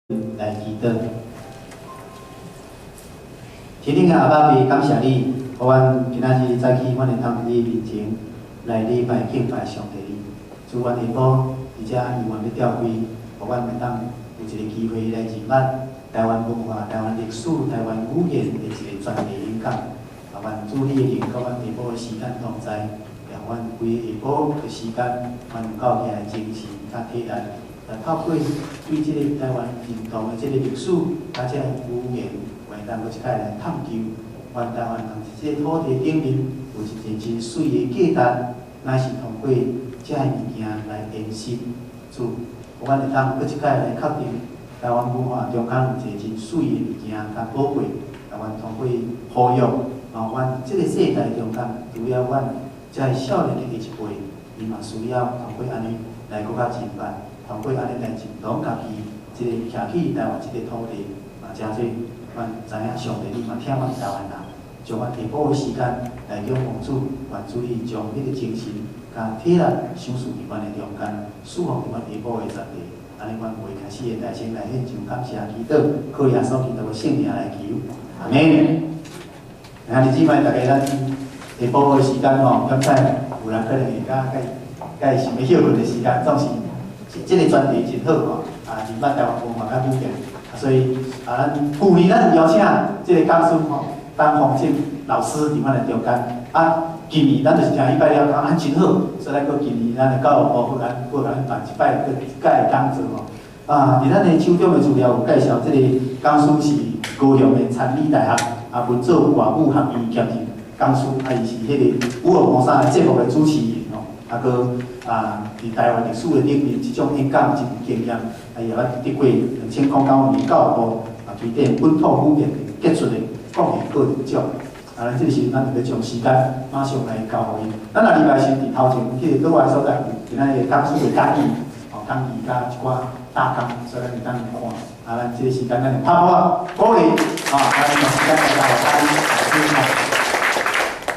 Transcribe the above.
來祈禱。天頂的阿爸父，感謝你，予阮今仔日早起，阮會當佇你面前來禮拜敬拜上帝你。主，阮下晡佇遮醫院欲吊開，予阮會當有一个機會來認捌台灣文化、台灣歷史、台灣語言的一个專題演講。啊，願主你的靈佮阮下晡的時間同在，讓阮規个下晡的時間，阮有夠起來精神佮體力，來透過對這个台灣認同的這个歷史，佮這个語言，會當閣一擺來探究，阮台灣人佇這个土地頂面有一個真媠的價值，乃是通過這个物件來延伸。主，阮會當閣一擺來確定台灣文化中間有一個真媠的物件佮寶貴，予阮通過呼籲，然後阮這个世代中間，除了阮這个少年的下一輩，伊嘛需要通過按呢來閣較認捌，通過按呢來認同家己，這个徛起台灣這个土地，嘛誠濟，阮知影上帝你嘛疼阮台灣人，將阮下晡的時間來仰望主，願主你將彼个精神佮體力賞賜佇阮的中間，賜福佇阮下晡的專題。按呢，阮會開始的大聲來獻上感謝祈禱，靠耶穌基督的聖名來求，阿們。兄弟姊妹，大家咱下晡的時間吼，剛才有人可能會較較想欲歇睏的時間，總是這個專題真好吼，啊，認捌台灣文化較語言，啊，所以啊，咱舊年咱有邀請這個講師吼，董宏正老師佇阮的中間，啊，今年咱就是聽伊擺了講，啊，真好，所以咱閣今年咱的教育部咱閣共咱辦一擺閣一擺講座吼。啊，佇咱的手中的資料有介紹，這個講師是高雄的田里大學啊文藻外語學院兼任講師，啊，伊是彼个五二五三的節目的主持人吼，啊，閣啊，佇台灣歷史的頂面，這種演講真有經驗，啊，伊也捌得過2009年教育部啊推薦本土語言的傑出的貢獻個人獎。啊，咱這個時陣，咱就欲將時間馬上來交予伊。咱若禮拜時佇頭前彼个桌仔所在有今仔日講師的講義，吼，講義佮一寡大綱，所以咱會當看。啊，咱這個時間咱就拍鼓仔鼓勵，啊，咱將時間來交予老師。